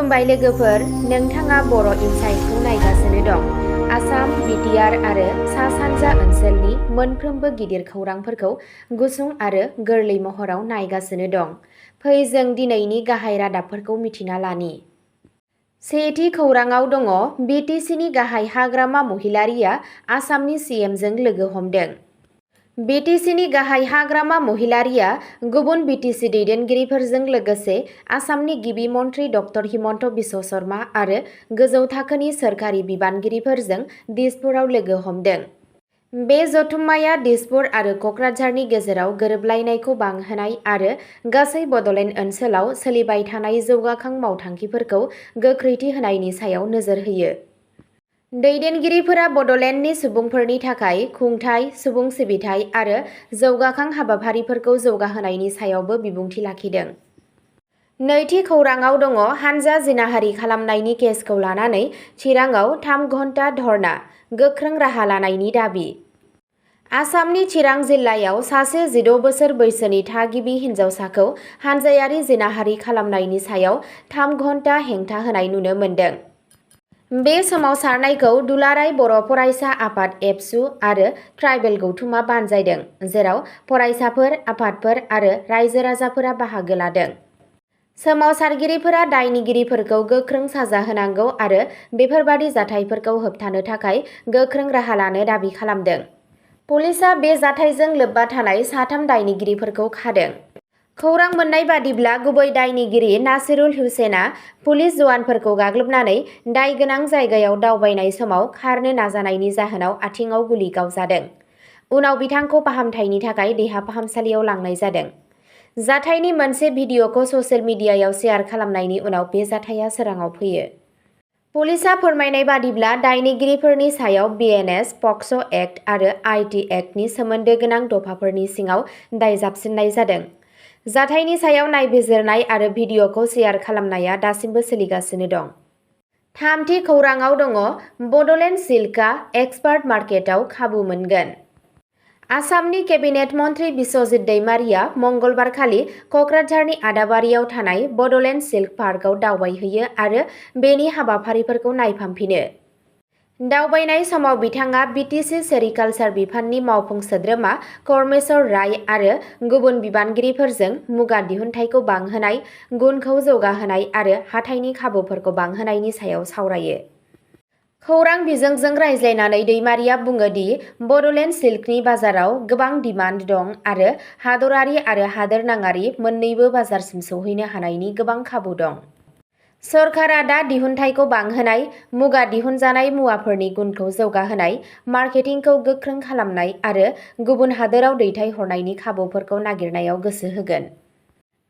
खुलुमबाय लोगोफोर, नोंथाङा बर' इनसाइटखौ नायगासिनो दं। आसाम, बिटिआर आरो सा-सानजा ओनसोलनि मोनफ्रोमबो गिदिर खौरांफोरखौ गुसुं आरो गोरलै महराव नायगासिनो दं। फै जों दिनैनि गाहाय रादाबफोरखौ मिथिना लानि। सेथि खौराङाव दङ BTCनि गाहाय हाग्रामा महिलारिया आसामनि CMजों लोगो हमदों। BTCनि गाहाय हाग्रामा महिलारिया गुबुन BTC दैदेनगिरिफोरजों लोगोसे आसामनि गिबि मन्थ्रि डक्टर हिमन्त बिश्व शर्मा आरो गोजौ थाखोनि सोरखारि बिबानगिरिफोरजों दिसपुराव लोगो हमदों। बे जथुम्माया दिसपुर आरो क'क्राझारनि गेजेराव गोरोबलायनायखौ बांहोनाय आरो गासै बड'लेण्ड ओनसोलाव सोलिबाय थानाय जौगाखां मावथांखिफोरखौ गोख्रैथि होनायनि सायाव नोजोर होयो। दैदेनगिरिफोरा बड'लेण्डनि सुबुंफोरनि थाखाय खुंथाय, सुबुं सिबिथाइ आरो जौगाखां हाबाफारिफोरखौ जौगाहोनायनि सायावबो बिबुंथि लाखिदों। नैथि खौराङाव दङ हानजा जिनाहारि खालामनायनि केसखौ लानानै चिराङाव 3 घन्टा धर्ना, गोख्रों राहा लानायनि दाबि। आसामनि चिरां जिल्लायाव सासे 16 बोसोर बैसोनि थागिबि हिन्जावसाखौ हानजायारि जिनाहारि खालामनायनि सायाव 3 घन्टा हेंथा होनाय नुनो मोन्दों। बे सोमावसारनायखौ दुलाराय बर' फरायसा आफाद एबसु आरो ट्राइबेल गौथुमा बानजायदों, जेराव फरायसाफोर, आफादफोर आरो रायजो राजाफोरा बाहागो लादों। सोमावसारगिरिफोरा दायनिगिरिफोरखौ गोख्रों साजा होनांगौ आरो बेफोरबादि जाथायफोरखौ होबथानो थाखाय गोख्रों राहा लानो दाबि खालामदों। पुलिसआ बे जाथायजों लोब्बा थानाय 3 दायनिगिरिफोरखौ खादों। खौरां मोन्नाय बादिब्ला गुबै दायनिगिरि नासिरुल हुसेना पुलिस जवानफोरखौ गाग्लोबनानै दाय गोनां जायगायाव दावबायनाय समाव खारनो नाजानायनि जाहोनाव आथिंआव गुलि गावजादों। उनाव बिथांखौ फाहामथायनि थाखाय देहा फाहामसालियाव लांनाय जादों। जाथायनि मोनसे भिडिअ'खौ ससियेल मिडियायाव शेयार खालामनायनि उनाव बे जाथाया सोराङाव फैयो। पुलिसआ फोरमायनाय बादिब्ला दायनिगिरिफोरनि सायाव BNS, पक्स' एक्ट आरो IT एक्टनि सोमोन्दो गोनां दफाफोरनि सिङाव दाय जाबसिननाय जादों। जाथायनि सायाव नायबिजिरनाय आरो भिडिअ'खौ शेयार खालामनाया दासिमबो सोलिगासिनो दं। थामथि खौराङाव दङ बड'लेण्ड सिल्कआ एक्सपार्ट मार्केटआव खाबु मोनगोन। आसामनि केबिनेट मन्थ्रि बिस्वजित दैमारिया मंगलबारखालि क'क्राझारनि आदाबारियाव थानाय बड'लेण्ड सिल्क पार्कआव दावबायहैयो आरो बेनि हाबाफारिफोरखौ नायफामफिनो। दावबायनाय समाव बिथाङा BTC सेरिकालचार बिफाननि मावफुं सोद्रोमा करमेश्वर राय आरो गुबुन बिबानगिरिफोरजों मुगा दिहुनथायखौ बांहोनाय, गुनखौ जौगाहोनाय आरो हाथाइनि खाबुफोरखौ बांहोनायनि सायाव सावरायो। खौरां बिजोंजों रायज्लायनानै दैमारिया बुङो दि बड'लेण्ड सिल्कनि बाजाराव गोबां डिमान्ड दं आरो हादरारि आरो हादोरनाङारि मोन्नैबो बाजारसिम सौहैनो हानायनि गोबां खाबु दं। सरकारा दा दिहुनथायखौ बांहोनाय, मुगा दिहुनजानाय मुवाफोरनि गुनखौ जौगाहोनाय, मार्केटिंखौ गोख्रों खालामनाय आरो गुबुन हादोराव दैथायहरनायनि खाबुफोरखौ नागिरनायाव गोसो होगोन।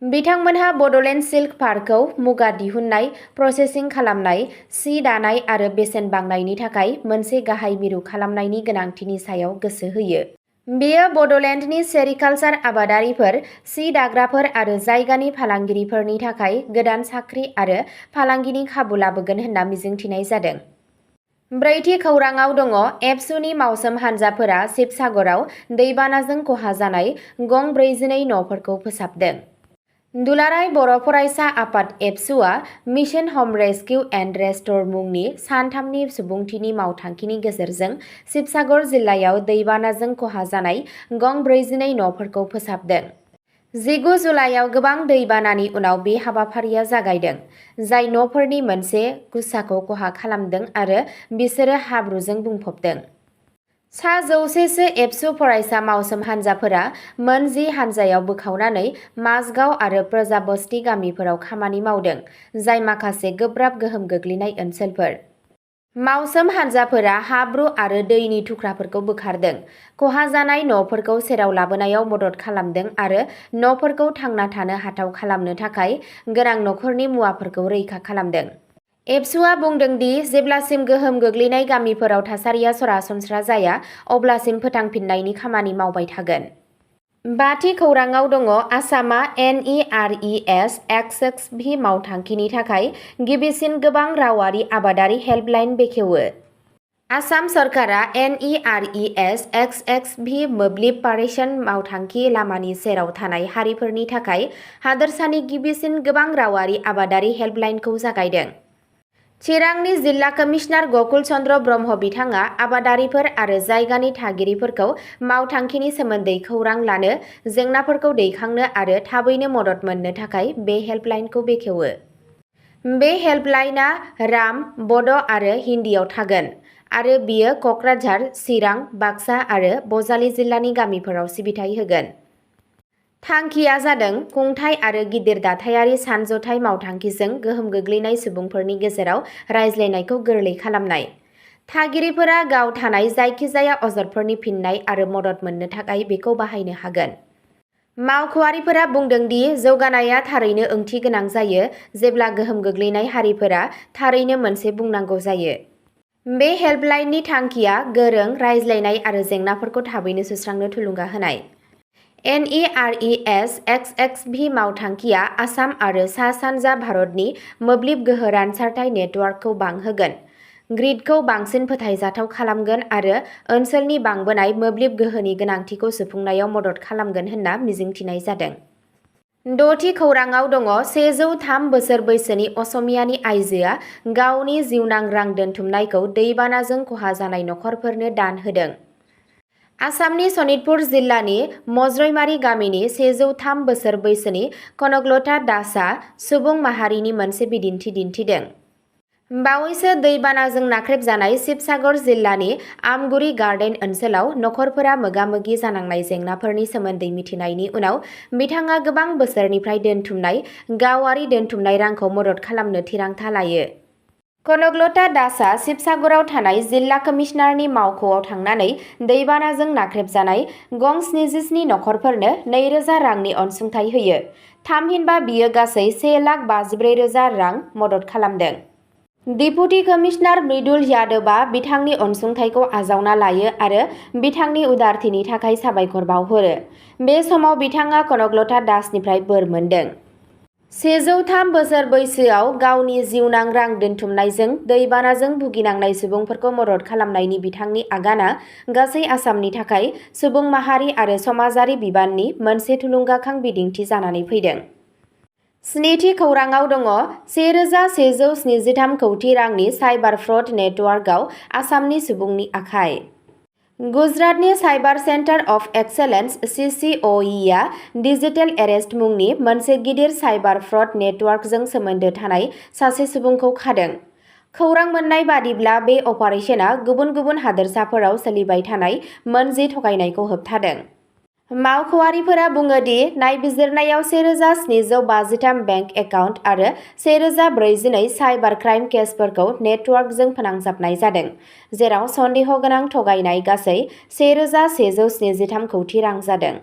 बिथांमोनहा बड'लेण्ड सिल्क पार्कखौ मुगा दिहुननाय, प्रसेसिं खालामनाय, सि दानाय आरो बेसेन बांनायनि थाखाय मोनसे गाहाय मिरु खालामनायनि गोनांथिनि सायाव गोसो होयो। बेयो बड'लेण्डनि सेरिकालचार आबादारिफोर, सि दाग्राफोर आरो जायगानि फालांगिरिफोरनि थाखाय गोदान साख्रि आरो फालांगिनि खाबु लाबोगोन होनना मिजिंथिनाय जादों। ब्रैथि खौराङाव दङ एबसुनि मावसोम हान्जाफोरा शिबसागराव दैबानाजों खहा जानाय गं 42 न'फोरखौ फोसाबदों। दुलाराय बर' फरायसा आफाद एबसुआ मिशन हम रेस्किउ एन्ड रेस्ट'र मुंनि सान-3नि सुबुंथिनि मावथांखिनि गेजेरजों शिबसागर जिल्लायाव दैबानाजों खहा जानाय गं 42 न'फोरखौ फोसाबदों। 19 जुलाइयाव गोबां दैबानानि उनाव बे हाबाफारिया जागायदों, जाय न'फोरनि मोनसे गुच्छाखौ खहा खालामदों आरो बिसोरो हाब्रुजों बुंफबदों। सा 100 एबसु फरायसा मावसोम हान्जाफोरा मोन 10 हान्जायाव बोखावनानै माजगाव आरो प्रजाबस्ति गामिफोराव खामानि मावदों, जाय माखासे गोब्राब गोहोम गोग्लैनाय ओनसोलफोर। मावसोम हान्जाफोरा हाब्रु आरो दैनि थुख्राफोरखौ बोखारदों, खहा जानाय न'फोरखौ सेराव लाबोनायाव मदद खालामदों आरो न'फोरखौ थांना थानो हाथाव खालामनो थाखाय गोनां नखरनि मुवाफोरखौ रैखा खालामदों। एबसुआ बुंदों दि जेब्लासिम गोहोम गोग्लैनाय गामिफोराव थासारिया सरासनस्रा जाया, अब्लासिम फोथांफिन्नायनि खामानि मावबाय थागोन। बाथि खौराङाव दङ आसामआ NERES XXV मावथांखिनि थाखाय गिबिसिन गोबां रावारि आबादारि हेल्पलाइन बेखेवो। आसाम सरकारा NERES XXV मोब्लिब पारेसन मावथांखि लामानि सेराव थानाय हारिफोरनि थाखाय हादोरसानि गिबिसिन गोबां रावारि आबादारि हेल्पलाइनखौ जागायदों। चिरांनि जिल्ला कमिशनार गकुल चन्द्र ब्रह्म बिथाङा आबादारिफोर आरो जायगानि थागिरिफोरखौ मावथांखिनि सोमोन्दै खौरां लानो, जेंनाफोरखौ दैखांनो आरो थाबैनो मदद मोननो थाखाय बे हेल्पलाइनखौ बेखेवो। बे हेल्पलाइनआ राम, बड' आरो हिन्दीआव थागोन आरो बियो क'क्राझार, चिरां, बाक्सा आरो बजालि जिल्लानि गामिफोराव सिबिथाय होगोन। थांखिया जादों खुंथाय आरो गिदिर दाथायारि सानज'थाय मावथांखिजों गोहोम गोग्लैनाय सुबुंफोरनि गेजेराव रायज्लायनायखौ गोरलै खालामनाय। थागिरिफोरा गाव थानाय जायखिजाया अजदफोरनि फिननाय आरो मदद मोननो थाखाय बेखौ बाहायनो हागोन। मावख'आरिफोरा बुंदों दि जौगानाया थारैनो ओंथि गोनां जायो जेब्ला गोहोम गोग्लैनाय हारिफोरा थारैनो मोनसे बुंनांगौ जायो। बे हेल्पलाइननि थांखिया गोरों, रायज्लायनाय आरो जेंनाफोरखौ थाबैनो सुस्रांनो थुलुंगा होनाय। NERES XXV मावथांखिया आसाम आरो सा-सानजा भारतनि मोब्लिब गोहो रानसारथाय नेटवार्कखौ बांहोगोन, ग्रिडखौ बांसिन फोथायजाथाव खालामगोन आरो ओनसोलनि बांबोनाय मोब्लिब गोहोनि गोनांथिखौ सुफुंनायाव मदद खालामगोन होनना मिजिंथिनाय जादों। द'थि खौरांआव दङ 103 बोसोर बैसोनि असमियानि आइजोआ गावनि जिउनां रां दोनथुमनायखौ दैबानाजों खहा जानाय नखरफोरनो दान होदों। आसामनि सनितपुर जिल्लानि मज्रयमारी गामिनि 103 बोसोर बैसोनि कनकलता दासआ सुबुं माहारिनि मोनसे बिदिन्थि दिन्थिदों। बावैसो दैबानाजों नाख्रेबजानाय शिबसागर जिल्लानि आमगुरि गार्डेन ओनसोलाव नखरफोरा मोगा-मोगि जानांनाय जेंनाफोरनि सोमोन्दै मिथिनायनि उनाव बिथाङा गोबां बोसोरनिफ्राय दोनथुमनाय गावारि दोनथुमनाय रांखौ मदद खालामनो थिरांथा लायो। कनकलता दासआ शिबसागराव थानाय जिल्ला कमिशनारनि मावख'आव थांनानै दैबानाजों नाख्रेबजानाय गं 77 नखरफोरनो 2,000 रांनि अनसुंथाइ होयो। थामहिनबा बियो गासै 1,54,000 रां मदद खालामदों। डिपुटि कमिशनार मृदुल यादवआ बिथांनि अनसुंथाइखौ आजावना लायो आरो बिथांनि उदारथिनि थाखाय साबायखर बावहरो। बे समाव बिथाङा कनकलता दासनिफ्राय बोर मोनदों। 103 बोसोर बैसोआव गावनि जिउनां रां दोनथुमनायजों दैबानाजों भुगिनांनाय सुबुंफोरखौ मदद खालामनायनि बिथांनि आगानआ गासै आसामनि थाखाय सुबुं माहारि आरो समाजारि बिबाननि मोनसे थुलुंगाखां बिदिन्थि जानानै फैदों। स्निथि खौरांआव दङ 1,173 कौटि रांनि साइबार फ्रड नेटवार्कआव आसामनि सुबुंनि आखाइ। गुजरातनि साइबार सेन्टार अफ एक्सेलेन्स CCOE-आ डिजिटेल एरेस्ट मुंनि मोनसे गिदिर साइबार फ्रड नेटवार्कजों सोमोन्दो थानाय सासे सुबुंखौ खादों। खौरां मोन्नाय बादिब्ला बे अपारेशना गुबुन गुबुन हादोरसाफोराव सोलिबाय थानाय मोनजि थगायनायखौ होबथादों। मावख'आरिफोरा बुङो दि नायबिजिरनायाव 1,753 बेंक एकाउन्ट आरो 1,042 साइबार क्राइम केसफोरखौ नेटवार्कजों फोनांजाबनाय जादों, जेराव सन्देह गोनां थगायनाय गासै 1,173 कौटि रां जादों।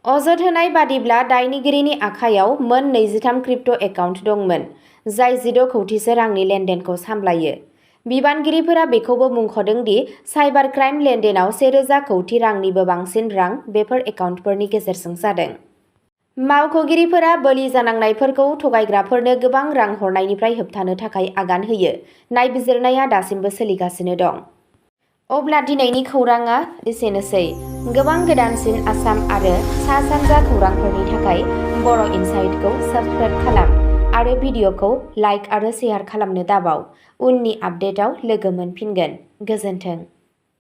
अजद होनाय बादिब्ला दायनिगिरिनि आखायाव मोन 23 क्रिप्ट' एकाउन्ट दंमोन, जाय 16 कौटिसो रांनि लेनदेनखौ सामलायो। बिबानगिरिफोरा बेखौबो मुंख'दों दि साइबार क्राइम लेनदेनाव 1,000 कौटि रांनिबो बांसिन रां बेफोर एकाउन्टफोरनि गेजेरजों जादों। मावख'गिरिफोरा बोलि जानांनायफोरखौ थगायग्राफोरनो गोबां रां हरनायनिफ्राय होबथानो थाखाय आगान होयो। नायबिजिरनाया दासिमबो सोलिगासिनो दं। अब्ला दिनैनि खौरांआ एसेनोसै। गोबां गोदानसिन आसाम आरो सा-सानजा खौरांफोरनि थाखाय बर' इनसाइटखौ साबस्क्राइब खालाम आरो भिडिअखौ लाइक आरो शेयार खालामनो दाबाव। उननि आपडेटआव लोगो मोनफिनगोन। गोजोन्थों।